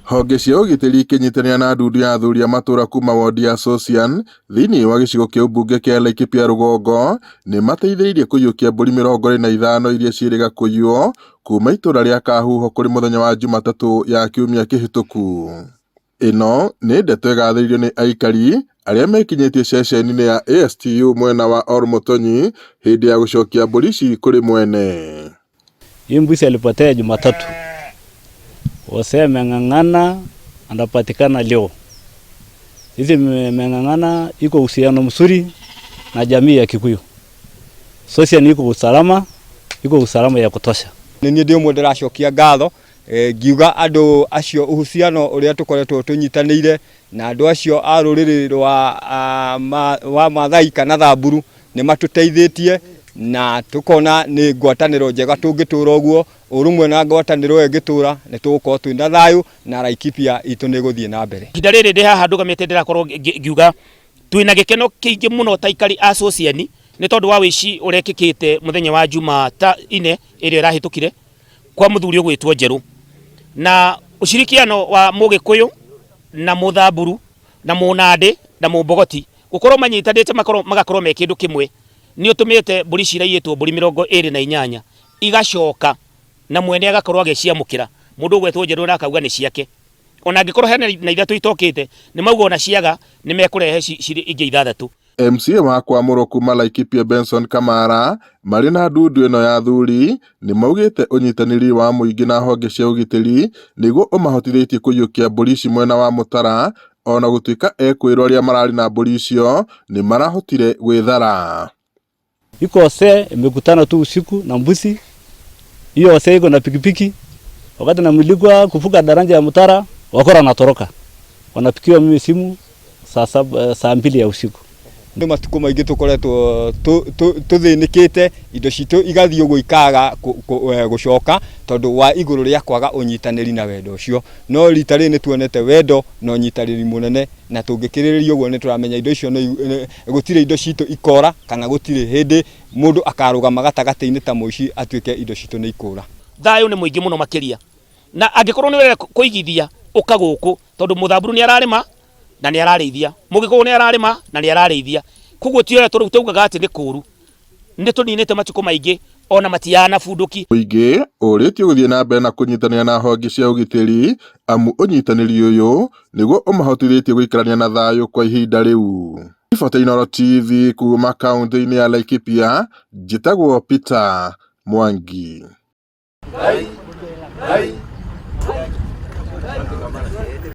Honge cia ũgitĩri ikĩnyitanĩra na ndundu ya athuri a matũra kuma wondi ya Sosian thĩinĩ wa gĩcigo kĩa ũmbunge kĩa Laikipia rũgongo nĩmateithĩrĩirie kũiyũkia mbũri 25 iria ciĩrĩga kũiywo kuma itũra rĩa Kahuho kũrĩ mũthenya wa Jumatatũ ya kiumia kĩhĩtũku. Ĩno nĩ ndeto ĩgathĩrĩirio nĩ aikari arĩa mekinyĩtie ceceni-inĩ ya ASTU mwena wa Ormotonyi hĩndĩ ya gũcokia mbũri ici kũrĩ mwene. Hii mbuzi alipotea Jumatatu, wase ameng'ang'ana, anapatikana leo. Sisi meng'ang'ana, iko uhusiano mzuri na jamii ya Kikuyu. Sosian iko usalama, iko usalama ya kutosha. Nĩ niĩ ndĩ ũmwe ndĩracokia ngatho ngiuga andũ acio uhusiano ũrĩa tũkoretwo tũnyitanĩire na andũ acio a rũrĩrĩ rwa wa Mathai kana Thamburu nĩ matũteithĩtie na tũkona nĩ ngwatanĩro njega tũngĩtũra ũguo ũrũmwe na ngwatanĩro ĩyo ĩngĩtũra nĩ tũgũkorwo twĩna thayũ na Laikipia itũ nĩ ĩgũthiĩ na mbere. Ihinda rĩrĩ ndĩ haha ndũgamĩte ndĩrakorwo ngiuga twĩna gĩkeno kĩingĩ mũno ta aikari a Sosiani nĩ tondũ wa wĩici ũrekĩkĩte mũthenya wa Jumatatu ĩrĩa ĩrahĩtũkire kwa mũthuri ũgwĩtwo Njerũ, na ushirikiano wa Mũgĩkũyũ na Mũthamburu na Mũnandĩ na Mũmbogoti gũkorwo manyitanĩte makorwo magakorwo me kĩndũ kĩmwe nĩ ũtũmĩte mbũri ciraiyĩtwo mbũri 28 igacoka na mwene agakorwo agĩciamũkĩra. Mũndũ ũgwetwo Njerũ na akauga nĩ ciake, ona angĩkorwo hena na ithatũ itokĩte nĩ mauga ona ciaga nĩ mekũrehe cirĩ ingĩ ithathatũ. MCA wa kwamũrwo kuma Laikipia Benson Kamara marĩ na ndundu ĩno ya athuri nĩ maugĩte ũnyitanĩri wa mũingĩ na honge cia ũgitĩri nĩguo ũmahotithĩtie kũiyũkia mbũri ici mwena wa Mũtara ona gũtuĩka ekwĩrwo arĩa mararĩ na mbũri icio nĩ marahotire gwĩthara. Iko wase imekutana tu usiku na mbuzi hiyo, wase iko na pikipiki, wakati namulikwa kuvuka daraja ya Mutara, wakora wanatoroka, wanapikiwa mimi simu saa 7, saa 2 ya usiku. Nĩ matukũ maingĩ tũkoretwo tũthĩnĩkĩte indo citũ igathiĩ ũguo ikaga gũcoka tondũ wa igũrũ rĩa kwaga ũnyitanĩri na wendo ũcio, no rita rĩrĩ nĩ tuonete wendo na ũnyitanĩri mũnene na tũngĩkĩrĩrĩria ũguo nĩ tũramenya indo icio gũtirĩ indo citũ ikora kana gũtirĩ hĩndĩ mũndũ akarũgama gatagatĩ-inĩ ta mũici atuĩke indo citũ nĩ ikũra. Thayũ nĩ mũingĩ mũno makĩria, na angĩkorwo nĩ ũrenda kũigithia ũka gũkũ tondũ Mũthamburu nĩ ararĩma na nĩ ararĩithia, Mũgĩkũyũ nĩ ararĩma na nĩ ararĩithia, koguo ti ũrĩa taugaga atĩ nĩ kũũru, nĩ tũninĩte matukũ maingĩ ona matiana bunduki. Mũingĩ ũrĩtio gũthiĩ na mbere na kũnyitanĩra na honge cia ũgitĩri amu ũnyitanĩri ũyũ nĩguo ũmahotithĩtie gũikarania na thayũ kwa ihinda rĩu. Ibota Inooro TV kuma kaunti-inĩ ya Laikipia, njĩtagwo Peter Mwangi.